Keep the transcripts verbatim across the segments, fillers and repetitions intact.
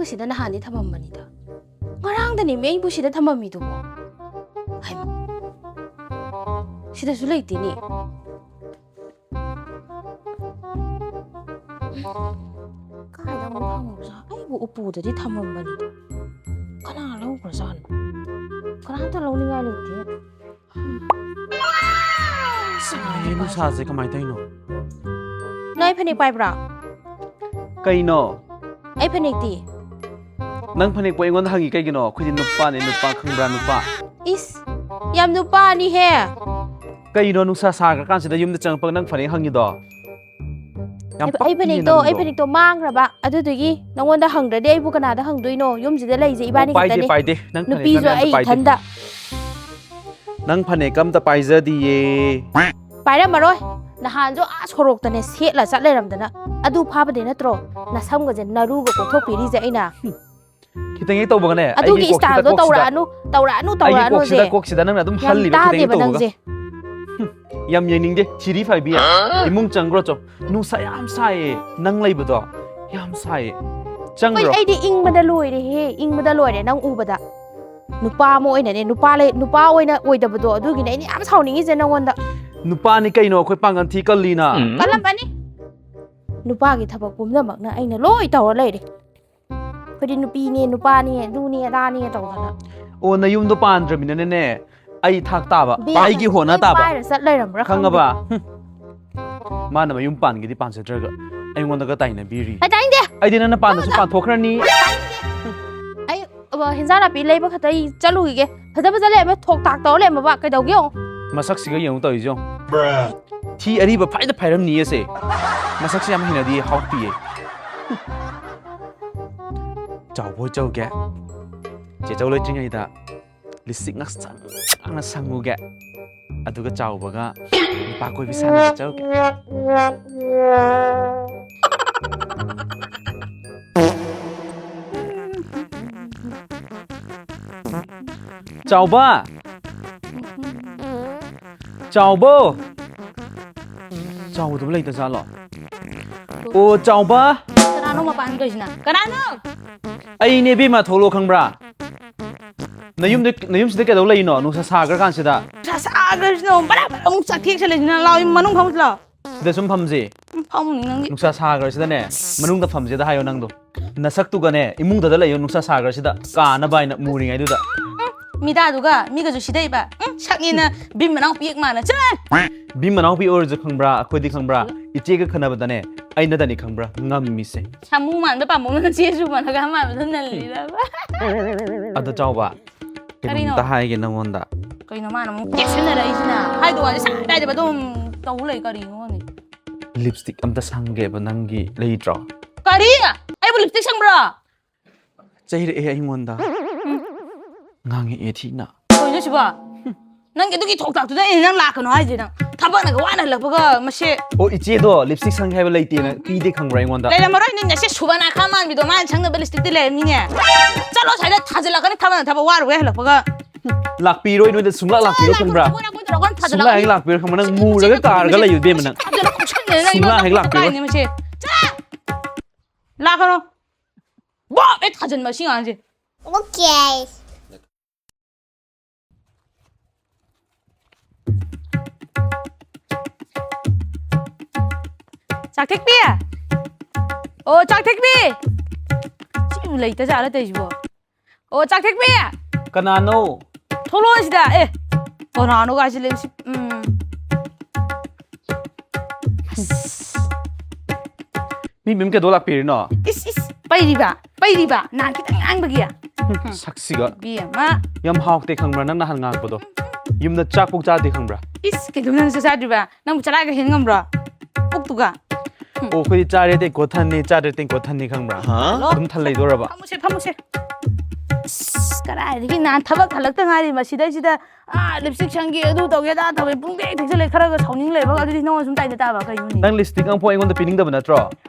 ꯁꯤꯗ ꯅꯍꯥꯟꯗꯤ ꯊꯝꯃꯝꯕꯅꯤꯗ꯫ ꯉꯔꯥꯡꯗꯅꯦꯃꯤ ꯑꯩꯕꯨ ꯁꯤꯗ ꯊꯝꯃꯝꯃꯤꯗꯨꯕꯣ꯫ ꯍꯩꯃꯥ꯫ ꯁꯤꯗꯁꯨ ꯂꯩꯇꯦꯅꯦ꯫ ꯀꯥꯏꯗ ꯑꯃꯨꯛ ꯐꯪꯉꯨꯔꯖꯥꯠꯅꯣ? ꯑꯩꯕꯨ ꯎꯄꯨꯗꯗꯤ ꯊꯝꯃꯝꯕꯅꯤꯗ꯫ ꯀꯅꯥ ꯂꯧꯈ꯭ꯔꯖꯥꯠꯅꯣ? ꯀꯅꯥꯝꯇ ꯂꯧꯅꯤꯡꯉꯥꯏ ꯂꯩꯇꯦ꯫ ꯑꯩ ꯅꯨꯡꯁꯥꯁꯦ ꯀꯃꯥꯏꯅ ꯇꯧꯔꯤꯅꯣ? ꯅꯣꯏ ꯐꯅꯦꯛ ꯄꯥꯏꯕ꯭ꯔꯥ? ꯀꯩꯅꯣ? ꯑꯩ ꯐꯅꯦꯛꯇꯤ? ꯅꯪ ꯐꯅꯦꯛꯄꯨ ꯑꯩꯉꯣꯟꯗ ꯍꯪꯉꯤ ꯀꯩꯒꯤꯅꯣ? ꯑꯩꯈꯣꯏꯗꯤ ꯅꯨꯄꯥꯅꯦ, ꯅꯨꯄꯥ ꯈꯪꯕ꯭ꯔꯥ, ꯅꯨꯄꯥ? ꯏꯁ, ꯌꯥꯝ ꯅꯨꯄꯥꯅꯤꯍꯦ꯫ ꯀꯩꯅꯣ ꯅꯨꯡꯁꯥ ꯁꯥꯈ꯭ꯔꯀꯥꯟꯁꯤꯗ ꯌꯨꯝꯗ ꯆꯪꯉꯛꯄꯒ ꯅꯪ ꯐꯅꯦꯛ ꯍꯪꯉꯤꯗꯣ? ꯌꯥꯝ ꯑꯩ, ꯑꯩ ꯄꯛꯇꯤꯌꯦ ꯐꯅꯦꯛꯇꯣ, ꯑꯩ ꯅꯪꯗꯣ꯫ ꯐꯅꯦꯛꯇꯣ ꯃꯥꯡꯈ꯭ꯔꯕ, ꯑꯗꯨꯗꯨꯒꯤ ꯅꯉꯣꯟꯗ ꯍꯪꯗ꯭ꯔꯗꯤ ꯑꯩꯕꯨ ꯀꯅꯥꯗ ꯍꯪꯗꯣꯏꯅꯣ? ꯌꯨꯝꯁꯤꯗ ꯂꯩꯁꯦ ꯑꯣ, ꯏꯕꯥꯅꯤ ꯄꯥꯏꯗꯦ, ꯈꯛꯇꯅꯦ꯫ ꯄꯥꯏꯗꯦ꯫ ꯅꯪ ꯐꯅꯦꯛ ꯅꯨꯄꯤꯁꯨ ꯅꯪ ꯑꯝꯇ ꯑꯩ ꯄꯥꯏꯗꯦ꯫ ꯏꯊꯟꯗ꯫ ꯅꯪ ꯐꯅꯦꯛ ꯑꯝꯇ ꯄꯥꯏꯖꯗꯤꯌꯦ꯫ ꯄꯥꯏꯔꯝꯃꯔꯣꯏ꯫ ꯅꯍꯥꯟꯁꯨ ꯑꯥ ꯁꯣꯔꯣꯛꯇꯅꯦ ꯁꯦꯠꯂ ꯆꯠ ꯂꯩꯔꯝꯗꯅ꯫ ꯑꯗꯨ ꯐꯥꯕꯗꯩ ꯅꯠꯇ꯭ꯔꯣ ꯅꯁꯝꯒꯁꯦ ꯅꯔꯨꯒ ꯀꯣꯛꯊꯣꯛꯄꯤꯔꯤꯁꯦ ꯑꯩꯅ? ꯈꯤꯇꯪ ꯍꯦꯛ ꯇꯧꯕꯒꯅꯦ, ꯑꯗꯨꯒꯤ ꯑꯩꯒꯤ ꯀꯣꯛꯁꯤꯗ, ꯏꯁꯇꯥꯏꯜꯗꯣ ꯀꯣꯛꯁꯤꯗ, ꯇꯧꯔꯛꯑꯅꯨ, ꯇꯧꯔꯛꯑꯅꯨ, ꯑꯩꯒꯤ ꯇꯧꯔꯛꯑꯅꯨ ꯀꯣꯛꯁꯤꯗ, ꯁꯦ꯫ ꯀꯣꯛꯁꯤꯗ ꯅꯪꯅ ꯑꯗꯨꯝ ꯌꯥꯝ ꯍꯜꯂꯤꯕ ꯈꯤꯇꯪ ꯍꯦꯛ ꯇꯥꯗꯦꯕ ꯇꯧꯕꯒ꯫ ꯅꯪꯁꯦ꯫ ꯍꯨꯝ, ꯌꯥꯝ ꯌꯦꯡꯅꯤꯡꯗꯦ, ꯊꯤꯔꯤ ꯐꯥꯏꯕꯤ꯫ ꯏꯃꯨꯡ ꯆꯪꯈ꯭ꯔꯣ ꯆꯣ꯫ ꯅꯨꯡꯁꯥ ꯌꯥꯝ ꯁꯥꯏꯌꯦ, ꯅꯪ ꯂꯩꯕꯗꯣ ꯌꯥꯝ ꯁꯥꯏꯌꯦ꯫ ꯑꯩꯈꯣꯏ, ꯆꯪꯈ꯭ꯔꯣ꯫ ꯑꯩꯗꯤ ꯏꯪꯕꯗ ꯂꯣꯏꯔꯦꯍꯦ, ꯏꯪꯕꯗ ꯂꯣꯏꯔꯦ ꯅꯪ ꯎꯕꯗ꯫ ꯅꯨꯄꯥ ꯑꯃ ꯑꯣꯏꯅꯅꯦ, ꯅꯨꯄꯥ ꯂꯩ, ꯅꯨꯄꯥ ꯑꯣꯏꯅ ꯑꯣꯏꯗꯕꯗꯣ, ꯑꯗꯨꯒꯤꯅꯦ ꯑꯩꯅ ꯌꯥꯝ ꯁꯥꯎꯅꯤꯡꯉꯤꯁꯦ ꯅꯪꯉꯣꯟꯗ꯫ ꯅꯨꯄꯥꯅꯤ ꯀꯩꯅꯣ, ꯑꯩꯈꯣꯏ ꯄꯥꯡꯒꯜ ꯊꯤ ꯀꯜꯂꯤꯅ꯫ ꯀꯜꯂꯝꯃꯅꯤ꯫ ꯅꯨꯄꯥꯒꯤ ꯊꯕꯛ ꯄꯨꯝꯅꯃꯛꯅ ꯑꯩꯅ ꯂꯣꯏ ꯇꯧꯔ ꯂꯩꯔꯦ꯫ ꯑꯩꯈꯣꯏꯗꯤ ꯅꯨꯄꯤꯅꯦ, ꯅꯨꯄꯥꯅꯦ, ꯑꯗꯨꯅꯦ, ꯑꯗꯥꯅꯦ ꯇꯧꯗꯅ꯫ ꯑꯣ, ꯅꯌꯨꯝꯗꯣ ꯄꯥꯟꯗ꯭ꯔꯃꯤꯅꯅꯅꯦ, ꯑꯩ ꯊꯥꯛ ꯇꯥꯕ, ꯕꯦꯝꯃ, ꯑꯩꯒꯤ ꯍꯣꯠꯅ ꯅꯣꯏ ꯇꯥꯕ꯫ ꯄꯥꯏꯔ ꯆꯠ ꯂꯩꯔꯝꯕ꯭ꯔꯥ ꯈꯪꯗꯦ꯫ ꯈꯪꯉꯕ? ꯍꯨꯝ꯫ ꯃꯥꯅ ꯃꯌꯨꯝ ꯄꯥꯟꯒꯦꯗꯤ ꯄꯥꯟꯖꯗ꯭ꯔꯒ ꯑꯩꯉꯣꯟꯗꯒ ꯇꯥꯏꯅꯕꯤꯔꯤ꯫ ꯑꯩ ꯇꯥꯅꯤꯡꯗꯦ꯫ ꯑꯩꯗꯤ ꯅꯪꯅ ꯄꯥꯟꯗꯁꯨ ꯄꯥꯟꯊꯣꯛꯈ꯭ꯔꯅꯤ꯫ ꯑꯩ, ꯑ, ꯍꯤꯟꯖꯥꯡ ꯅꯥꯄꯤ ꯂꯩꯕ ꯈꯛꯇ ꯑꯩ ꯆꯠꯂꯨꯈꯤꯒꯦ꯫ ꯐꯖ ꯐꯖ ꯂꯩꯔꯝꯃꯦ, ꯊꯣꯛ ꯊꯥꯛ ꯇꯧꯔ ꯂꯩꯔꯝꯃꯕ ꯀꯩꯗꯧꯒꯦ ꯌꯦꯡꯉꯣ꯫ ꯃꯁꯛꯁꯤꯒ ꯌꯦꯡꯉꯨ ꯇꯧꯔꯤꯁꯦ ꯌꯦꯡꯉꯨ꯫ ꯊꯤ ꯑꯔꯤꯕ ꯐꯥꯏꯗ ꯐꯥꯏꯔꯝꯅꯤꯌꯦ ꯁꯦ꯫ ꯃꯁꯛꯁꯦ ꯌꯥꯝ ꯍꯩꯅꯗꯤꯌꯦ, ꯍꯥꯎꯇꯤꯌꯦ꯫ ꯆꯥꯎꯕ ꯍꯣꯏ ꯆꯧꯒꯦ꯫ ꯆꯦ ꯆꯧ ꯂꯩꯇ꯭ꯔꯤꯉꯩꯗ ꯂꯤꯞꯁꯇꯤꯛ ꯉꯥꯛꯁꯪ ꯉꯥꯡꯅ ꯁꯪꯉꯨꯒꯦ꯫ ꯑꯗꯨꯒ ꯆꯥꯎꯕꯒ ꯅꯨꯄꯥ ꯀꯣꯏꯕꯤ ꯁꯥꯟꯅꯕ ꯆꯧꯒꯦ꯫ ꯆꯥꯎꯕ! ꯆꯥꯎꯕꯣ! ꯆꯥꯎꯕꯗꯨꯕꯨ ꯂꯩꯇ ꯖꯥꯠꯂꯣ? ꯑꯣ, ꯆꯥꯎꯕ! ꯀꯅꯥꯅꯣ ꯃꯄꯥꯟꯗ ꯇꯧꯔꯤꯁꯤꯅ? ꯀꯅꯥꯅꯣ? ꯑꯩꯅꯦ ꯏꯕꯦꯝꯃ, ꯊꯣꯛꯂꯛꯑꯣ ꯈꯪꯕ꯭ꯔꯥ? ꯅꯌꯨꯝꯗ, ꯅꯌꯨꯝꯁꯤꯗ ꯀꯩꯗꯧ ꯂꯩꯔꯤꯅꯣ? ꯅꯨꯡꯁꯥ ꯁꯥꯈ꯭ꯔ ꯀꯥꯟꯁꯤꯗ꯫ ꯅꯨꯡꯁꯥ ꯁꯥꯈ꯭ꯔꯁꯤꯅ ꯕꯔꯥ ꯕꯔꯥ ꯑꯃꯨꯛ ꯆꯥꯛꯊꯦꯛ ꯆꯠꯂꯁꯤꯅ꯫ ꯂꯥꯛꯑꯣ, ꯃꯅꯨꯡ ꯐꯝꯁꯤ ꯂꯥꯛꯑꯣ꯫ ꯁꯤꯗ ꯁꯨꯝ ꯐꯝꯁꯤ꯫ ꯎꯝ, ꯐꯝꯃꯨꯅꯤ ꯅꯪꯗꯤ꯫ ꯅꯨꯡꯁꯥ ꯁꯥꯈ꯭ꯔꯁꯤꯗꯅꯦ, ꯃꯅꯨꯡꯗ ꯐꯝꯁꯤꯗ ꯍꯥꯏꯌꯣ ꯅꯪꯗꯣ꯫ ꯅꯁꯛꯇꯨꯒꯅꯦ, ꯏꯃꯨꯡꯗꯗ ꯂꯩꯌꯣ, ꯅꯨꯡꯁꯥ ꯁꯥꯈ꯭ꯔꯁꯤꯗ, ꯀꯥꯅꯕ ꯍꯥꯏꯅ ꯃꯨꯔꯤꯉꯩꯗꯨꯗ꯫ ꯎꯝ, ꯃꯤꯗꯥꯗꯨꯒ ꯃꯤꯒꯁꯨ ꯁꯤꯗꯩꯕ꯫ ꯎꯝ, ꯁꯛꯅꯦꯅ ꯚꯤꯝ ꯃꯅꯥꯎ ꯄꯤꯛ ꯃꯥꯅ꯫ ꯆꯠ! ꯚꯤꯝ ꯃꯅꯥꯎꯄꯤ ꯑꯣꯏꯔꯁꯨ ꯈꯪꯕ꯭ꯔꯥ, ꯑꯩꯈꯣꯏꯗꯤ ꯈꯪꯕ꯭ꯔꯥ, ꯏꯆꯦꯒ ꯈꯟꯅꯕꯗꯅꯦ, ꯑꯩꯅꯗꯅꯤ ꯈꯪꯕ꯭ꯔꯥ, ꯉꯝꯃꯤꯁꯦ꯫ ꯁꯥꯃꯨ ꯃꯥꯟꯕ ꯄꯥꯝꯕꯣꯝꯅ ꯆꯦꯁꯨ ꯃꯥꯟꯅꯒ ꯑꯃ ꯑꯃꯗ ꯅꯜꯂꯤꯔꯕ? ꯑꯗꯣ ꯆꯥꯎꯕ, ꯀꯔꯤꯅꯣ? ꯀꯩꯅꯣꯝꯇ ꯍꯥꯏꯒꯦ ꯅꯪꯉꯣꯟꯗ꯫ ꯀꯩꯅꯣ ꯃꯥꯅ ꯑꯃꯨꯛ ꯆꯦꯛꯁꯤꯟꯅꯔꯛꯏꯁꯤꯅ? ꯍꯥꯏꯗꯣ ꯋꯥꯁꯦ ꯁꯥꯏꯗꯥꯏꯗꯕ ꯑꯗꯨꯝ ꯇꯧ ꯂꯩ ꯀꯔꯤꯅꯣ ꯈꯪꯗꯦ꯫ ꯂꯤꯞꯁꯇꯤꯛ ꯑꯝꯇ ꯁꯪꯒꯦꯕ, ꯅꯪꯒꯤ ꯂꯩꯇ꯭ꯔꯣ? ꯀꯔꯤ? ꯑꯩꯕꯨ ꯂꯤꯞꯁꯇꯤꯛ ꯁꯪꯕ꯭ꯔꯣ? ꯆꯩꯔꯛꯑꯦ ꯑꯩꯉꯣꯟꯗ꯫ ꯉꯥꯡꯉꯛꯑꯦ ꯊꯤꯅ꯫ ꯀꯩꯅꯣ ꯁꯤꯕꯣ? ꯅꯪꯒꯤ ꯑꯗꯨꯒꯤ ꯊꯣꯛ ꯊꯥꯛꯇꯨꯗ ꯑꯩꯅ ꯅꯪ ꯂꯥꯛꯀꯅꯣ ꯍꯥꯏꯁꯦ ꯅꯪ꯫ ꯊꯕꯛꯅꯒ ꯋꯥꯅ ꯍꯜꯂꯛꯄꯒ ꯃꯁꯦ꯫ ꯑꯣ, ꯏꯆꯦꯗꯣ ꯂꯤꯞꯁꯇꯤꯛ ꯁꯪꯒꯦ ꯍꯥꯏꯕ ꯂꯩꯇꯦꯅ ꯄꯤꯗꯦ ꯈꯪꯕ꯭ꯔꯥ ꯑꯩꯉꯣꯟꯗ? ꯂꯩꯔꯝꯃꯔꯣꯏ, ꯅꯪ ꯅꯁꯦ ꯁꯨꯕꯅꯥ ꯈꯥ ꯃꯥꯟꯕꯤꯗꯣ, ꯃꯥꯅ ꯁꯪꯅꯕ ꯂꯤꯞꯁꯇꯤꯛꯇꯤ ꯂꯩꯔꯝꯅꯤꯅꯦ꯫ ꯆꯠꯂꯣ, ꯁ꯭ꯋꯥꯏꯗ ꯊꯥꯖꯤꯜꯂꯛꯀꯅꯤ ꯊꯕꯛꯅ ꯊꯕꯛ, ꯋꯥꯔꯨꯕ ꯍꯜꯂꯛꯄꯒ꯫ ꯂꯥꯛꯄꯤꯔꯣꯏ, ꯅꯣꯏꯗ ꯁꯨꯡꯂꯥꯛ ꯂꯥꯛꯄꯤꯔꯣꯏ ꯈꯪꯕ꯭ꯔꯥ? ꯁꯨꯡꯂꯥꯛ ꯍꯦꯛ ꯂꯥꯛꯄꯤꯔꯣꯏ ꯈꯪꯕ꯭ꯔꯥ? ꯅꯪ ꯃꯨꯔꯒ ꯀꯥꯔꯒ ꯂꯩꯌꯨ ꯏꯕꯦꯝꯃ ꯅꯪ꯫ ꯁꯨꯡꯂꯥꯛ ꯍꯦꯛ ꯂꯥꯛꯄꯤꯔꯣꯏ꯫ ꯂꯥꯛꯀꯅꯣ꯫ ꯕꯣꯞ ꯍꯦꯛ ꯊꯥꯖꯤꯟꯕ ꯁꯤ ꯉꯥꯡꯁꯦ꯫ Okay꯫ ꯆꯥꯛꯊꯦꯛꯄꯤ! ꯑꯣ, ꯆꯥꯛꯊꯦꯛꯄꯤ! ꯁꯤꯕꯨ ꯂꯩꯇ ꯖꯥꯠꯂ ꯇꯧꯔꯤꯁꯤꯕꯣ? ꯑꯣ, ꯆꯥꯛꯊꯦꯛꯄꯤ! ꯀꯅꯥꯅꯣ? ꯊꯣꯛꯂꯛꯑꯣ ꯁꯤꯗ꯫ ꯑꯦ, ꯀꯅꯥꯅꯣ ꯀꯥꯏꯁꯤ ꯂꯩ, ꯁꯤ, ꯎꯝ꯫ ꯃꯤ ꯃꯌꯨꯝ ꯀꯩꯗꯧ ꯂꯥꯛꯄꯤꯔꯤꯅꯣ? ꯏꯁ, ꯏꯁ, ꯄꯩꯔꯤꯕ, ꯄꯩꯔꯤꯕ, ꯅꯍꯥꯟ ꯈꯤꯇꯪ ꯉꯥꯡꯕꯒꯤ꯫ ꯍꯨꯝ, ꯁꯛꯁꯤꯒ꯫ ꯏꯕꯦꯝꯃ꯫ ꯌꯥꯝ ꯍꯥꯎꯇꯦ ꯈꯪꯕ꯭ꯔꯥ ꯅꯪ ꯅꯍꯥꯟ ꯉꯥꯡꯉꯛꯄꯗꯣ? ꯌꯨꯝꯗ ꯆꯥꯛꯐꯧ ꯆꯥꯗꯦ ꯈꯪꯕ꯭ꯔꯥ? ꯏꯁ, ꯀꯩꯗꯧꯕ ꯅꯪ ꯆꯥꯛ ꯆꯥꯗ꯭ꯔꯤꯕ? ꯅꯪꯕꯨ ꯆꯔꯥꯒ ꯍꯦꯟ ꯉꯝꯕ꯭ꯔꯣ? ꯄꯨꯛꯇꯨꯒ꯫ ꯑꯣ, ꯑꯩꯈꯣꯏꯗꯤ ꯆꯥꯔꯦ ꯇꯦꯡꯀꯣꯠ ꯊꯟꯅꯤ, ꯆꯥꯗ꯭ꯔꯦ ꯇꯦꯡꯀꯣꯠ ꯊꯟꯅꯤ ꯈꯪꯕ꯭ꯔꯥ? ꯍꯜꯂꯣ? ꯑꯗꯨꯝ ꯊꯜ ꯂꯩꯗꯣꯔꯕ? ꯐꯝꯃꯨꯁꯦ, ꯐꯝꯃꯨꯁꯦ꯫ ꯑꯁ, ꯀꯗꯥꯏꯗꯒꯤ ꯅꯍꯥꯟ ꯊꯕꯛ ꯍꯜꯂꯛꯇ ꯉꯥꯏꯔꯤ, ꯃꯁꯤꯗꯩꯁꯤꯗ ꯑꯥ, ꯂꯤꯞꯁꯇꯤꯛ ꯁꯪꯒꯦ, ꯑꯗꯨ ꯇꯧꯒꯦ, ꯑꯗꯥ ꯇꯧꯒꯦ, ꯄꯨꯡ ꯇꯦꯛ ꯇꯦꯛꯁꯜꯂꯦ꯫ ꯈꯔꯒ ꯁꯥꯎꯅꯤꯡ ꯂꯩꯕꯒ ꯑꯗꯨꯗꯤ ꯅꯉꯣꯟ ꯁꯨꯝ ꯇꯥꯏꯅ ꯇꯥꯕ ꯀꯩꯅꯣꯅꯦ? ꯅꯪ ꯂꯤꯞꯁꯇꯤꯛ ꯑꯃꯐꯥꯎ ꯑꯩꯉꯣꯟꯗ ꯄꯤꯅꯤꯡꯗꯕ ꯅꯠꯇ꯭ꯔꯣ?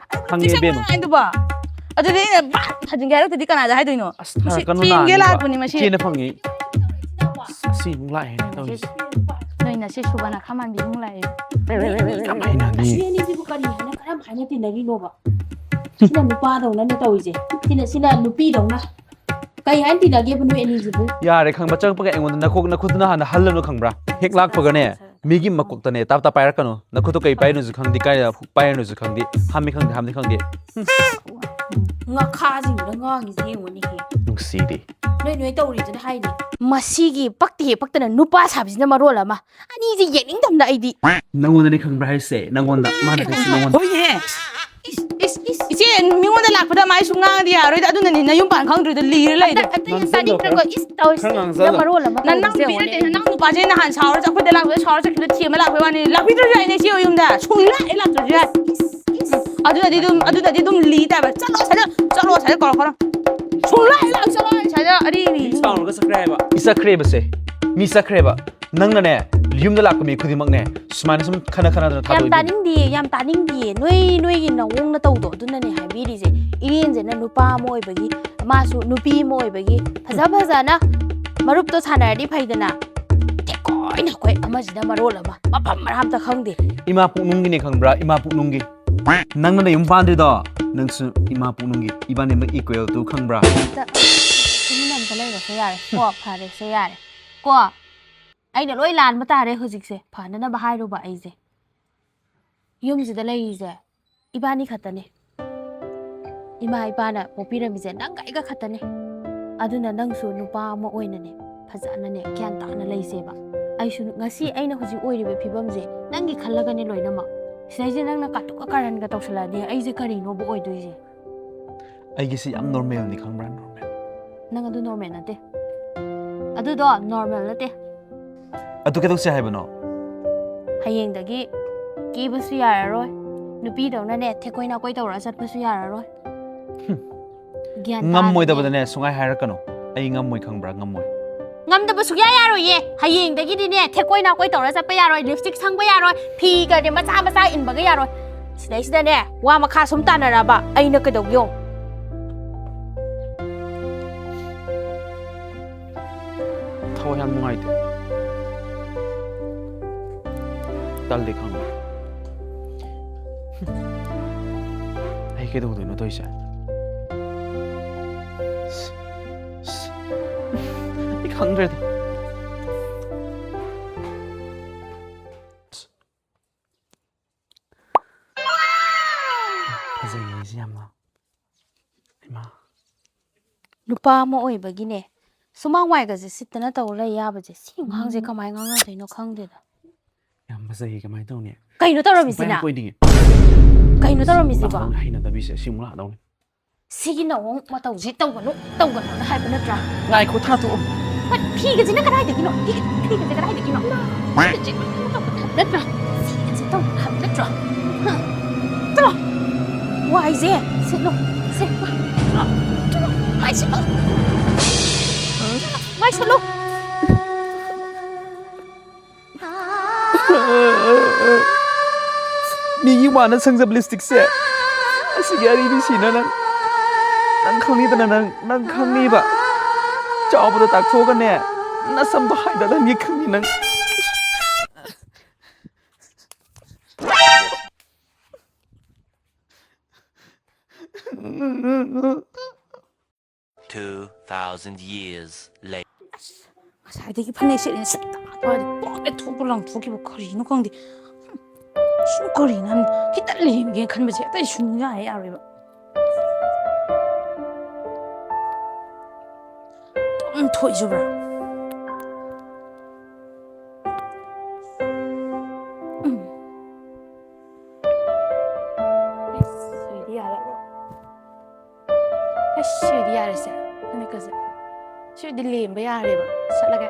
ꯈꯪꯉꯦ ꯂꯤꯞꯁꯇꯤꯛ ꯏꯕꯦꯝꯃ꯫ ꯁꯪꯉꯣ ꯍꯥꯏꯗꯨꯕꯣ? ꯑꯗꯨꯗꯤ ꯑꯩꯅ ꯕꯥ ꯊꯥꯖꯤꯟꯒꯦ ꯍꯥꯏꯔꯛꯇꯗꯤ ꯀꯅꯥꯗ ꯍꯥꯏꯗꯣꯏꯅꯣ? ꯑꯁ, ꯃꯁꯤ ꯊꯥꯔꯛꯀꯅꯨ ꯊꯦꯝꯒꯦ ꯅꯥꯅꯦꯕ꯫ ꯂꯥꯛꯄꯅꯤ ꯃꯁꯤ꯫ ꯏꯆꯦꯅ ꯐꯪꯉꯤ꯫ ꯑꯁ, ꯑꯁꯤ ꯑꯃꯨꯛ ꯂꯥꯛꯑꯦꯅꯦ ꯇꯧꯔꯤꯁꯦ꯫ ꯅꯣꯏ ꯅꯁꯦ ꯁꯨꯕꯅꯥ ꯈꯥꯃꯥꯟꯕꯤ ꯑꯃꯨꯛ ꯂꯥꯛꯑꯦ꯫ ꯌꯥꯝ ꯍꯩꯅꯗꯦ꯫ ꯑꯁꯤ ꯑꯅꯤꯁꯤꯕꯨ ꯀꯔꯤ ꯍꯥꯏꯅ ꯀꯔꯝ ꯍꯥꯏꯅ ꯇꯤꯟꯅꯔꯤꯅꯣꯕ? ꯁꯤꯅ ꯅꯨꯄꯥꯗꯧꯅꯅꯦ ꯇꯧꯔꯤꯁꯦ꯫ ꯁꯤꯅ ꯁꯤꯅ ꯅꯨꯄꯤꯗꯧꯅ꯫ ꯀꯩ ꯍꯥꯏꯅ ꯇꯤꯟꯅꯒꯦꯕ ꯅꯣꯏ ꯑꯅꯤꯁꯤꯕꯨ? ꯌꯥꯔꯦ, ꯈꯪꯕ, ꯆꯪꯉꯛꯄꯒ ꯑꯩꯉꯣꯟꯗ ꯅꯈꯣꯛ ꯅꯈꯨꯠꯇꯨꯅ ꯍꯥꯟꯅ ꯍꯜꯂꯅꯨ, ꯈꯪꯕ꯭ꯔꯥ? ꯍꯦꯛ ꯂꯥꯛꯄꯒꯅꯦ, ꯃꯤꯒꯤ ꯃꯀꯣꯛꯇꯅꯦ ꯇꯥꯞ ꯇꯥꯞ ꯄꯥꯏꯔꯛꯀꯅꯨ꯫ ꯅꯈꯨꯠꯇꯣ ꯀꯩ ꯄꯥꯏꯔꯤꯅꯣꯁꯨ ꯈꯪꯗꯦ, ꯀꯥꯏꯗ ꯄꯥꯏꯔꯤꯅꯣꯁꯨ ꯈꯪꯗꯦ, ꯍꯥꯝꯃꯤ ꯈꯪꯗꯦ, ꯍꯥꯝꯗꯤ ꯈꯪꯗꯦ꯫ ꯉꯥꯈꯥꯁꯤꯡꯗꯨꯅ ꯉꯥꯡꯉꯤꯁꯦ ꯌꯦꯡꯉꯨꯅꯦꯍꯦ꯫ ꯅꯨꯡꯁꯤꯗꯦ꯫ ꯅꯣꯏ ꯅꯣꯏ ꯇꯧꯔꯤꯗꯨꯅ ꯍꯥꯏꯅꯤ꯫ ꯃꯁꯤꯒꯤ ꯄꯛꯇꯤ ꯍꯦꯛ ꯄꯛꯇꯅ ꯅꯨꯄꯥ ꯁꯥꯕꯁꯤꯅ ꯃꯔꯣꯜ ꯑꯃ꯫ ꯑꯅꯤꯁꯦ ꯌꯦꯡꯅꯤꯡꯗꯕꯅ ꯑꯩꯗꯤ꯫ ꯅꯪꯉꯣꯟꯗꯅꯦ ꯈꯪꯕ꯭ꯔꯥ ꯍꯥꯏꯁꯦ? ꯅꯪꯉꯣꯟꯗ꯫ ꯃꯥꯅ ꯍꯥꯏꯁꯦ ꯅꯪꯉꯣꯟꯗ꯫ ꯍꯣꯏꯅꯦ꯫ ꯏꯁ, ꯏꯁ, ꯏꯁ, ꯏꯆꯦ, ꯃꯤꯉꯣꯟꯗ ꯂꯥꯛꯄꯗ ꯃꯥꯏꯁꯨ ꯉꯥꯡꯉꯗꯤ ꯌꯥꯔꯣꯏꯗ, ꯑꯗꯨꯅꯅꯤ ꯅꯌꯨꯝ ꯄꯥꯟ ꯈꯪꯗ꯭ꯔꯤꯗꯣ, ꯂꯤꯔ ꯂꯩꯗꯣ꯫ ꯑꯇꯩ ꯌꯥꯝ ꯇꯥꯅꯤꯡꯗ꯭ꯔꯒ ꯏꯁ ꯇꯧꯔꯤꯁꯦ꯫ ꯈꯔ ꯉꯥꯡꯖꯜꯂꯣ꯫ ꯃꯔꯣꯜ ꯑꯃ ꯅꯪ, ꯅꯪ ꯇꯧꯔꯤꯁꯦ ꯅꯨꯄꯤ ꯅꯠꯇꯦ, ꯌꯦꯡꯉꯨꯅꯦ꯫ ꯅꯪ ꯅꯨꯄꯥꯁꯦ ꯅꯍꯥꯟ ꯁꯥꯎꯔ ꯑꯩꯈꯣꯏꯗ ꯂꯥꯛꯄꯗ ꯁꯥꯎꯔ ꯆꯠꯈꯤꯕꯗ ꯊꯦꯝꯃ ꯂꯥꯛꯄꯩ ꯋꯥꯅꯤ꯫ ꯂꯥꯛꯄꯤꯗ꯭ꯔꯁꯨ ꯌꯥꯏꯅꯦ ꯏꯆꯦ ꯍꯣꯏ ꯌꯨꯝꯗ꯫ ꯁꯨꯡꯂꯥꯛ ꯍꯦꯛ ꯂꯥꯛꯇ꯭ꯔꯁꯨ ꯌꯥꯏ꯫ ꯑꯗꯨꯅꯗꯤ ꯑꯗꯨꯝ, ꯑꯗꯨꯅꯗꯤ ꯑꯗꯨꯝ ꯂꯤ ꯇꯥꯕ꯫ ꯆꯠꯂꯣ ꯁ꯭ꯋꯥꯏꯗ, ꯆꯠꯂꯣ ꯁ꯭ꯋꯥꯏꯗ ꯀꯧꯔꯣ, ꯀꯧꯔꯣ꯫ ꯁꯨꯡꯂꯥꯛ ꯍꯦꯛ ꯂꯥꯛ-, ꯆꯠꯂꯣ ꯁ꯭ꯋꯥꯏꯗ ꯑꯔꯤꯕꯤ꯫ ꯃꯤ ꯁꯥꯎꯔꯒ ꯆꯠꯈ꯭ꯔꯦ ꯍꯥꯏꯕ꯫ ꯏ ꯆꯠꯈ꯭ꯔꯦꯕꯁꯦ꯫ ꯃꯤ ꯆꯠꯈ꯭ꯔꯦꯕ꯫ ꯅꯪꯅꯅꯦ, ꯌꯨꯝꯗ ꯂꯥꯛꯄ ꯃꯤ ꯈꯨꯗꯤꯡꯃꯛꯅꯦ, ꯁꯨꯃꯥꯏꯅ ꯁꯨꯝ ꯈꯠꯅ ꯈꯠꯅꯗꯅ ꯌꯥꯝ ꯊꯥꯗꯣꯛꯏꯗꯨꯅꯤ꯫ ꯇꯥꯅꯤꯡꯗꯤꯌꯦ, ꯌꯥꯝ ꯇꯥꯅꯤꯡꯗꯤꯌꯦ꯫ ꯅꯣꯏ, ꯅꯣꯏꯒꯤ ꯅꯑꯣꯡ ꯅꯇꯧꯗꯣ ꯑꯗꯨꯅꯅꯦ ꯍꯥꯏꯕꯤꯔꯤꯁꯦ꯫ ꯏꯔꯦꯟꯁꯤꯅ ꯅꯨꯄꯥ ꯑꯃ ꯑꯣꯏꯕꯒꯤ, ꯃꯥꯁꯨ ꯅꯨꯄꯤ ꯑꯃ ꯑꯣꯏꯕꯒꯤ ꯐꯖ ꯐꯖꯅ ꯃꯔꯨꯞꯇꯣ ꯁꯥꯟꯅꯔꯗꯤ ꯐꯩꯗꯅ꯫ ꯊꯦꯛꯀꯣꯏ ꯅꯥꯀꯣꯏ ꯑꯃꯁꯤꯅ ꯃꯔꯣꯜ ꯑꯃ ꯃꯐꯝ ꯃꯔꯥ ꯑꯝꯇ ꯈꯪꯗꯦ꯫ ꯏꯃꯥ ꯄꯨꯛꯅꯨꯡꯒꯤꯅꯦ ꯈꯪꯕ꯭ꯔꯥ? ꯏꯃꯥ ꯄꯨꯛꯅꯨꯡꯒꯤ꯫ ꯅꯪꯅ ꯅꯌꯨꯝ ꯄꯥꯟꯗ꯭ꯔꯤꯗꯣ, ꯅꯪꯁꯨ ꯏꯃꯥ ꯄꯨꯛꯅꯨꯡꯒꯤ꯫ ꯏꯕꯥꯅꯤꯃꯛ equal to ꯈꯪꯕ꯭ꯔꯥ? ꯑꯝꯇ ꯇꯨꯃꯤꯟꯅ ꯑꯝꯇ ꯂꯩꯔꯣꯁꯦ ꯌꯥꯔꯦ꯫ ꯀꯣ, ꯐꯔꯦꯁꯦ ꯌꯥꯔꯦ꯫ ꯀꯣ, ꯑꯩꯅ ꯂꯣꯏ ꯂꯥꯟꯕ ꯇꯥꯔꯦ ꯍꯧꯖꯤꯛꯁꯦ꯫ ꯐꯅꯅꯕ ꯍꯥꯏꯔꯨꯕ ꯑꯩꯁꯦ꯫ ꯌꯨꯝꯁꯤꯗ ꯂꯩꯔꯤꯁꯦ ꯏꯕꯥꯅꯤ ꯈꯛꯇꯅꯦ꯫ ꯏꯃꯥ ꯏꯄꯥꯅ ꯄꯣꯛꯄꯤꯔꯝꯃꯤꯁꯦ ꯅꯪꯒ ꯑꯩꯒ ꯈꯛꯇꯅꯦ꯫ ꯑꯗꯨꯅ ꯅꯪꯁꯨ ꯅꯨꯄꯥ ꯑꯃ ꯑꯣꯏꯅꯅꯦ, ꯐꯖꯅꯅꯦ, ꯒ꯭ꯌꯥꯟ ꯇꯥꯅ ꯂꯩꯁꯦꯕ꯫ ꯑꯩꯁꯨ ꯉꯁꯤ ꯑꯩꯅ ꯍꯧꯖꯤꯛ ꯑꯣꯏꯔꯤꯕ ꯐꯤꯕꯝꯁꯦ ꯅꯪꯒꯤ ꯈꯜꯂꯒꯅꯦ ꯂꯣꯏꯅꯃꯛ꯫ ꯁꯤꯗꯩꯁꯤꯗ ꯅꯪꯅ ꯀꯥꯇꯨꯛꯀ ꯀꯥꯔꯟꯒ ꯇꯧꯁꯜꯂꯛꯑꯗꯤ ꯑꯩꯁꯦ ꯀꯔꯤꯅꯣꯕ ꯑꯣꯏꯗꯣꯏꯁꯦ? ꯑꯩꯒꯤꯁꯤ ꯌꯥꯝ normalꯅꯤ, ꯈꯪꯕ꯭ꯔꯥ? Normal꯫ ꯅꯪ ꯑꯗꯨ normal ꯅꯠꯇꯦ꯫ ꯑꯗꯨꯗꯣ normal ꯅꯠꯇꯦ꯫ ꯑꯗꯨ ꯀꯩꯗꯧꯁꯦ ꯍꯥꯏꯕꯅꯣ? ꯍꯌꯦꯡꯗꯒꯤ ꯀꯦꯕꯁꯨ ꯌꯥꯔꯔꯣꯏ, ꯅꯨꯄꯤꯗꯧꯅꯅꯦ ꯊꯦꯛꯀꯣꯏ ꯅꯥꯀꯣꯏ ꯇꯧꯔ ꯆꯠꯄꯁꯨ ꯌꯥꯔꯔꯣꯏ꯫ ꯍꯨꯝ꯫ ꯒ꯭ꯌꯥꯟ ꯇꯥꯗꯦꯅꯦ꯫ ꯉꯝꯃꯣꯏꯗꯕꯗꯅꯦ ꯁꯨꯡꯍꯥꯏ ꯍꯥꯏꯔꯛꯀꯅꯨ꯫ ꯑꯩ ꯉꯝꯃꯣꯏ, ꯈꯪꯕ꯭ꯔꯥ? ꯉꯝꯃꯣꯏ꯫ ꯉꯝꯗꯕ ꯁꯨꯡꯌꯥ ꯌꯥꯔꯣꯏꯌꯦ꯫ ꯍꯌꯦꯡꯗꯒꯤꯗꯤꯅꯦ ꯊꯦꯛꯀꯣꯏ ꯅꯥꯀꯣꯏ ꯇꯧꯔ ꯆꯠꯄ ꯌꯥꯔꯣꯏ, lipstick ꯁꯪꯕ ꯌꯥꯔꯣꯏ, ꯐꯤꯒꯅꯦ ꯃꯆꯥ ꯃꯆꯥ ꯏꯟꯕꯒ ꯌꯥꯔꯣꯏ꯫ ꯁꯤꯗꯩꯁꯤꯗꯅꯦ ꯋꯥ ꯃꯈꯥ ꯁꯨꯝ ꯇꯥꯅꯔꯕ ꯑꯩꯅ ꯀꯩꯗꯧꯒꯦ ꯌꯦꯡꯉꯣ꯫ ꯊꯋꯥꯏ ꯌꯥꯝ ꯅꯨꯡꯉꯥꯏꯇꯦ꯫ ꯇꯜꯂꯤ, ꯈꯪꯕ꯭ꯔꯥ? ꯑꯩ ꯀꯩꯗꯧꯗꯣꯏꯅꯣ ꯇꯧꯔꯤꯁꯦ? ꯑꯁ, ꯑꯁ, ꯑꯩ ꯈꯪꯗ꯭ꯔꯦꯗ꯫ ꯐꯖꯩꯌꯦ ꯑꯩꯁꯦ ꯌꯥꯝꯅ꯫ ꯏꯃꯥ꯫ ꯅꯨꯄꯥ ꯑꯃ ꯑꯣꯏꯕꯒꯤꯅꯦ, ꯁꯨꯃꯥꯡ ꯋꯥꯏꯒꯁꯦ ꯁꯤꯠꯇꯅ ꯇꯧ ꯂꯩ ꯌꯥꯕꯁꯦ, ꯁꯤ ꯑꯉꯥꯡꯁꯦ ꯀꯃꯥꯏ ꯉꯥꯡꯅꯗꯣꯏꯅꯣ ꯈꯪꯗꯦꯗ꯫ ꯌꯥꯝ ꯐꯖꯩꯌꯦ, ꯀꯃꯥꯏꯅ ꯇꯧꯅꯤ? ꯀꯩꯅꯣ ꯇꯧꯔꯝꯃꯤꯁꯤꯅ? ꯅꯨꯄꯥ ꯌꯥꯝ ꯀꯣꯏꯅꯤꯡꯉꯦ꯫ ꯀꯩꯅꯣ ꯇꯧꯔꯝꯃꯤꯁꯤꯕꯣ? ꯅꯨꯄꯥ ꯍꯩꯅꯗꯕꯤꯁꯦ ꯁꯤꯃꯨꯛ ꯂꯥꯛꯗꯧꯅꯤ꯫ ꯁꯤꯒꯤ ꯅꯑꯣꯡ ꯃꯇꯧꯁꯤ ꯇꯧꯒꯅꯨ, ꯇꯧꯒꯅꯨꯅ ꯍꯥꯏꯕ ꯅꯠꯇ꯭ꯔꯥ? ꯉꯥꯏꯈꯣ, ꯊꯥꯗꯣꯛꯑꯣ꯫ ꯍꯣꯏ, ꯐꯤꯒꯁꯤꯅ ꯀꯗꯥꯏꯗꯒꯤꯅꯣ? ꯐꯤ-, ꯐꯤꯒꯁꯦ ꯀꯗꯥꯏꯗꯒꯤꯅꯣ? ꯐꯤꯒꯁꯦ ꯇꯧꯒꯅꯨ ꯍꯥꯏꯕ ꯅꯠꯇ꯭ꯔꯥ? ꯐꯤꯒꯁꯦ ꯇꯧꯒꯅꯨ ꯍꯥꯏꯕ ꯅꯠꯇ꯭ꯔꯥ? ꯍꯨꯝ꯫ ꯆꯠꯂꯣ꯫ ꯋꯥꯏꯁꯦ ꯁꯤꯠꯂꯣ꯫ ꯁꯦ, ꯆꯠꯂꯣ꯫ ꯆꯠꯂꯣ꯫ ꯋꯥꯏ ꯁꯤꯠꯂꯣ꯫ ꯆꯠꯂꯣ꯫ ꯋꯥꯏ ꯁꯤꯠꯂꯣ꯫ ꯃꯤꯒꯤ ꯋꯥꯅ ꯁꯪꯖꯕ ꯂꯤꯞꯁꯇꯤꯛꯁꯦ ꯑꯁꯤꯒꯤ ꯑꯔꯤꯕꯤꯁꯤꯅ ꯅꯪ, ꯅꯪ ꯈꯪꯅꯤꯗꯅ, ꯅꯪ, ꯅꯪ ꯈꯪꯅꯤꯕ꯫ ꯆꯥꯎꯕꯗ ꯇꯥꯛꯊꯣꯛꯑꯒꯅꯦ, ꯅꯁꯝꯗꯣ ꯍꯥꯏꯗꯠꯍꯟꯒꯦ ꯈꯪꯅꯤ ꯅꯪ꯫ Two thousand years later. ꯉꯁꯥꯏꯗꯒꯤ ꯐꯅꯦꯛ ꯁꯦꯠꯂꯦ, ꯁꯨꯡꯇꯥ ꯇꯥꯗꯦ꯫ ꯄꯣꯛꯑꯦ ꯊꯣꯛꯄ ꯂꯪꯊꯣꯛꯈꯤꯕ ꯀꯔꯤꯅꯣ ꯈꯪꯗꯦ꯫ ꯁꯨꯝ ꯀꯔꯤꯅꯣ ꯈꯪꯗꯦ꯫ ꯈꯤꯇꯪ ꯂꯦꯝꯒꯦꯅ ꯈꯟꯕꯁꯦ ꯑꯇꯩ ꯁꯨꯡꯌꯥ ꯍꯦꯛ ꯌꯥꯔꯣꯏꯕ꯫ ꯑꯗꯨꯝ ꯊꯣꯛꯏꯁꯤꯕ꯭ꯔꯥ? ꯎꯝ꯫ ꯑꯁ, ꯁꯤꯗꯤ ꯌꯥꯔꯦ꯫ ꯑꯁ, ꯁꯤꯗꯤ ꯌꯥꯔꯦꯁꯦ꯫ ꯐꯅꯦꯛꯀꯁꯦ꯫ ꯁꯤꯗꯤ ꯂꯦꯝꯕ ꯌꯥꯔꯦꯕ꯫ ꯁꯦꯠꯂꯒꯦ꯫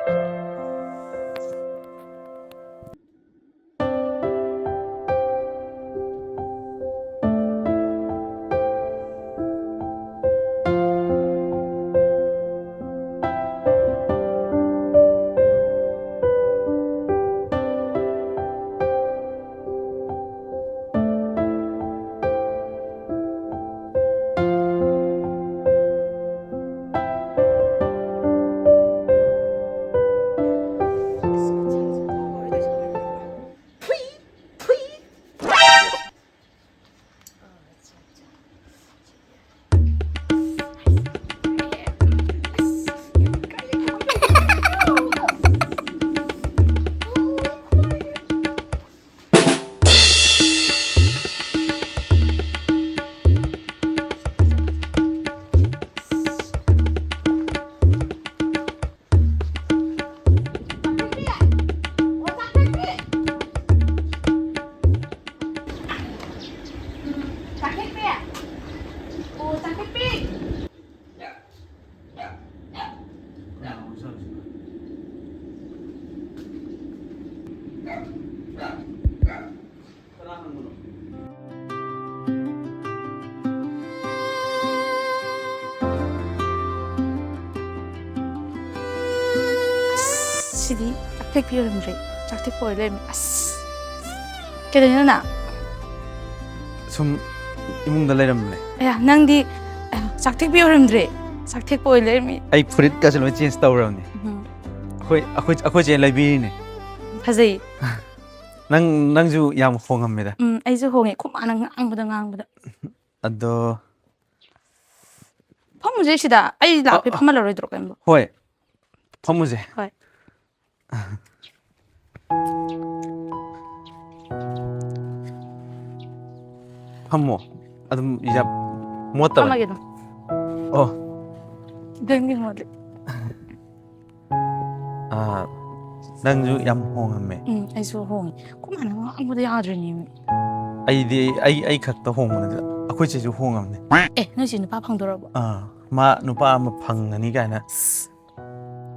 ꯁꯤꯗꯤ ꯆꯥꯛ ꯊꯦꯛꯄꯤ ꯑꯣꯏꯔꯝꯗ꯭ꯔꯦ꯫ ꯆꯥꯛ ꯊꯦꯛꯄ ꯑꯣꯏ ꯂꯩꯔꯝꯃꯦ꯫ ꯑꯁ, ꯀꯩꯗꯧꯔꯤꯅꯣ ꯅꯪ? ꯁꯨꯝ ꯏꯃꯨꯡꯗ ꯂꯩꯔꯝꯕꯅꯦ꯫ ꯑꯌꯥ, ꯅꯪꯗꯤ, ꯑꯌꯥ, ꯆꯥꯛ ꯊꯦꯛꯄꯤ ꯑꯣꯏꯔꯝꯗ꯭ꯔꯦ꯫ ꯆꯥꯛ ꯊꯦꯛꯄ ꯑꯣꯏ ꯂꯩꯔꯝꯃꯤ꯫ ꯑꯩ ꯐꯨꯔꯤꯠꯀꯁꯦ ꯂꯣꯏ ꯆꯦꯟꯖ ꯇꯧꯔꯕꯅꯦ꯫ ꯎꯝ꯫ ꯑꯩꯈꯣꯏ, ꯑꯩꯈꯣꯏ, ꯑꯩꯈꯣꯏ ꯆꯦ ꯂꯩꯕꯤꯔꯤꯅꯦ꯫ ꯐꯖꯩ꯫ ꯅꯪ, ꯅꯪꯁꯨ ꯌꯥꯝ ꯍꯣꯡꯉꯝꯃꯦꯗ꯫ ꯎꯝ, ꯑꯩꯁꯨ ꯍꯣꯡꯉꯦ꯫ ꯈꯨꯃꯥꯅ ꯉꯥꯡꯕꯗ ꯉꯥꯡꯕꯗ꯫ ꯑꯗꯣ꯫ ꯐꯝꯃꯨꯁꯦ ꯁꯤꯗ꯫ ꯑꯩ ꯂꯥꯛꯄꯩ ꯑ, ꯑ꯫ ꯐꯝꯍꯜꯂꯔꯣꯏꯗ꯭ꯔꯣ ꯀꯩꯅꯣ? ꯍꯣꯏ꯫ ꯐꯝꯃꯨꯁꯦ꯫ ꯍꯣꯏ꯫ ꯐꯝꯃꯣ꯫ ꯑꯗꯨꯝ ꯌꯥ-, ꯃꯣꯠꯇꯕꯅꯦ꯫ ꯐꯝꯃꯒꯦ ꯑꯗꯨꯝ꯫ ꯑꯣ꯫ ꯈꯤꯇꯪꯗꯤ ꯃꯣꯠꯂꯤ꯫ ꯑꯥ, ꯅꯪꯁꯨ ꯌꯥꯝ ꯍꯣꯡꯉꯝꯃꯦ꯫ ꯎꯝ, ꯑꯩꯁꯨ ꯍꯣꯡꯉꯦ꯫ ꯈꯨꯃꯥꯅ ꯉꯥꯡꯕꯗ ꯌꯥꯗ꯭ꯔꯤꯅꯦꯃꯤ꯫ ꯑꯩꯗꯤ, ꯑꯩ, ꯑꯩ ꯈꯛꯇ ꯍꯣꯡꯕ ꯅꯠꯇꯦ, ꯑꯩꯈꯣꯏ ꯆꯦꯁꯨ ꯍꯣꯡꯉꯝꯅꯦ꯫ ꯑꯦ, ꯅꯣꯏ ꯆꯦ ꯅꯨꯄꯥ ꯐꯪꯗꯣꯔꯕꯣ? ꯑꯥ, ꯃꯥ ꯅꯨꯄꯥ ꯑꯃ ꯐꯪꯒꯅꯤ ꯀꯥꯏꯅ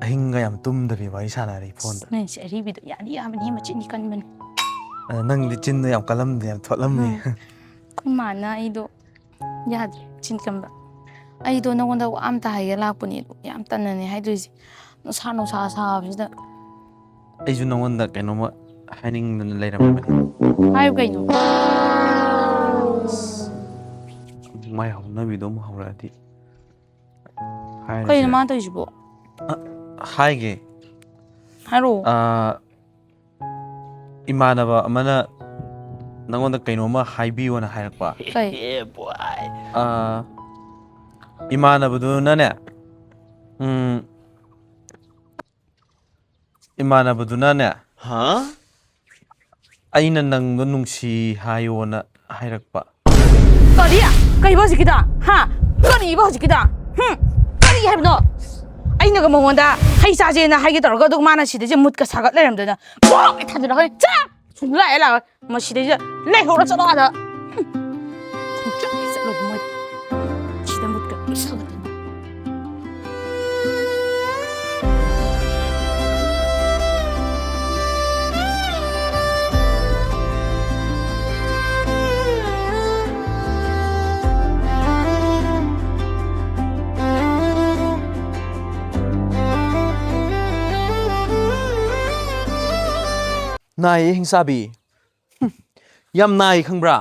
ꯑꯍꯤꯡꯒ ꯌꯥꯝ ꯇꯨꯝꯗꯕꯤ ꯋꯥꯔꯤ ꯁꯥꯟꯅꯔꯤ ꯐꯣꯟꯗ꯫ ꯅꯣꯏ ꯆꯦ ꯑꯔꯤꯕꯤꯗꯣ ꯌꯥꯗꯤ ꯌꯥꯕꯅꯤ, ꯃꯆꯤꯟꯗꯤ ꯀꯟꯕꯅꯤ꯫ ꯑ, ꯅꯪꯗꯤ ꯆꯤꯟꯗꯣ ꯌꯥꯝ ꯀꯜꯂꯝꯗꯦ, ꯌꯥꯝ ꯊꯣꯠꯂꯝꯃꯤ꯫ ꯎꯝ꯫ ꯈꯨꯃꯥꯅ ꯑꯩꯗꯣ ꯌꯥꯗ꯭ꯔꯦ, ꯆꯤꯟ ꯀꯟꯕ꯫ ꯑꯩꯗꯣ ꯅꯉꯣꯟꯗ ꯋꯥ ꯑꯝꯇ ꯍꯥꯏꯒꯦ ꯂꯥꯛꯄꯅꯦ, ꯑꯗꯣ ꯌꯥꯝ ꯇꯟꯅꯅꯦ ꯍꯥꯏꯗꯣꯏꯁꯦ꯫ ꯅꯨꯡꯁꯥ, ꯅꯨꯡꯁꯥ ꯁꯥꯕꯁꯤꯗ꯫ ꯑꯩꯁꯨ ꯅꯉꯣꯟꯗ ꯀꯩꯅꯣꯝꯃ ꯍꯥꯏꯅꯤꯡꯗꯅ ꯂꯩꯔꯝꯕꯅꯦ꯫ ꯍꯥꯏꯌꯨ ꯀꯩꯅꯣ? ꯃꯥꯏ ꯍꯧꯅꯕꯤꯗꯣ ꯑꯃꯨꯛ ꯍꯧꯔꯛꯑꯗꯤ꯫ ꯍꯥꯏꯔꯁꯤꯔ? ꯀꯩꯅꯣ ꯃꯥ ꯇꯧꯔꯤꯁꯤꯕꯣ? ꯑ, ꯍꯥꯏꯒꯦ꯫ ꯍꯥꯏꯔꯛꯑꯣ꯫ ꯑ, ꯏꯃꯥꯟꯅꯕ ꯑꯃꯅ ꯅꯪꯉꯣꯟꯗ ꯀꯩꯅꯣꯝꯃ ꯍꯥꯏꯕꯤꯌꯣꯅ ꯍꯥꯏꯔꯛꯄ꯫ ꯀꯩ? ꯑ, ꯏꯃꯥꯟꯅꯕꯗꯨꯅꯅꯦ, ꯎꯝ, ꯏꯃꯥꯟꯅꯕꯗꯨꯅꯅꯦ, ꯍꯥ? ꯑꯩꯅ ꯅꯪꯗꯣ ꯅꯨꯡꯁꯤ ꯍꯥꯏꯌꯣꯅ ꯍꯥꯏꯔꯛꯄ꯫ ꯀꯔꯤ? ꯀꯩꯕ ꯍꯧꯖꯤꯛꯀꯤꯗꯣ? ꯍꯥ? ꯀꯔꯤꯕ ꯍꯧꯖꯤꯛꯀꯤꯗꯣ? ꯍꯨꯝ? ꯀꯔꯤ ꯍꯥꯏꯕꯅꯣ? ꯑꯩꯅꯒ ꯃꯉꯣꯟꯗ ꯍꯩ ꯆꯥꯁꯦꯅ ꯍꯥꯏꯒꯦ ꯇꯧꯔꯒ, ꯑꯗꯨꯒ ꯃꯥꯅ ꯁꯤꯗꯩꯁꯤꯗ ꯃꯨꯠꯀ ꯁꯥꯒꯠ ꯂꯩꯔꯝꯗꯅ ꯄꯣꯛ ꯍꯦꯛ ꯊꯥꯖꯤꯜꯂꯛꯀꯅꯤ꯫ ꯆꯥ! ꯁꯨꯡꯂꯥꯛ ꯍꯦꯛ ꯂꯥꯛꯑꯣꯏ꯫ ꯃꯁꯤꯗꯩꯁꯤꯗ ꯂꯩꯍꯧꯔ ꯆꯠꯂꯣ ꯑꯥꯗ꯫ ꯍꯨꯝ꯫ ꯈꯣꯡꯆꯠ ꯍꯦꯛ ꯆꯠꯂꯣꯏꯕ ꯃꯣꯏꯗ꯫ ꯁꯤꯗ ꯃꯨꯠꯀ ꯂꯣꯏ ꯁꯥꯒꯠꯇꯅ꯫ ꯅꯥꯏꯌꯦ ꯍꯤꯡꯆꯥꯕꯤ꯫ ꯍꯨꯝ, ꯌꯥꯝ ꯅꯥꯏ ꯈꯪꯕ꯭ꯔꯥ?